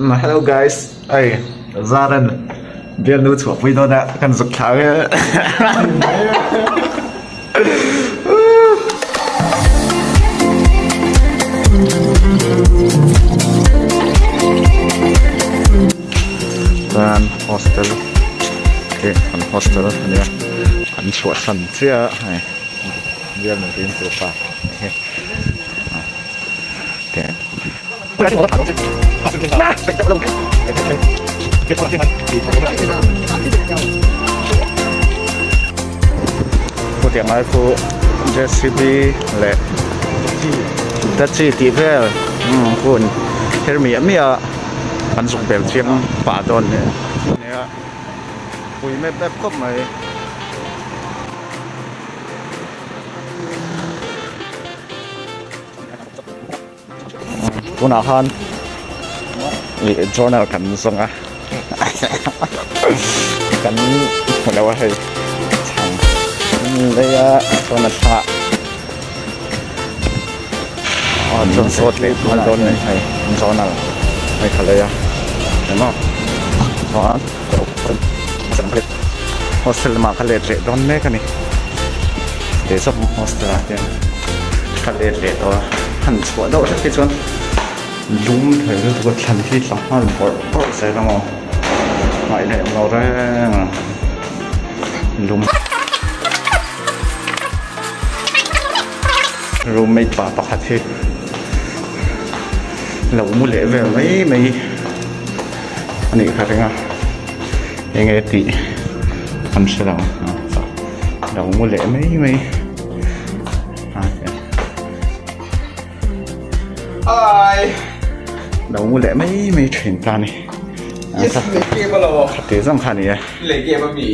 Hello guys, hei Zaran bialnu chhuahpui dawn a kan zuk thla ang e. Chuan hostel khi kan hostel a nia an chhuahsan chiah a hei bialnu rim tur pa Khutiang lai khu JCB leh Hitachi tih vel hun her miah miah a an zuk bel chiang pah dawn nia nia pui mep mep khawp mai. Tunah khan ih journal kan zawng a kan hmu lo a hei chhang lei a chuan a thla aw chuan sawt leh nghal dawn a ni hei journal hei kha lei a emaw chuan hostel lamah ka let leh dawn mek a ni teh zawk hostel ah hian ka let leh tawh a han chhuah deuh hlek hi chuan lum thei lutuk a thlan hi tla nghal bawrh bawrh zel ang aw ngaih leh awm lo reng a lum roommate pa pakhat hi lo mu leh vel mai mai. A nih kha ring a eng nge tih an hre lo lo mu leh mai mai Hi lo mu leh mai mai thin ta ni Yes, lei game a lo kha ti zawng kha a ni e lei game a mi.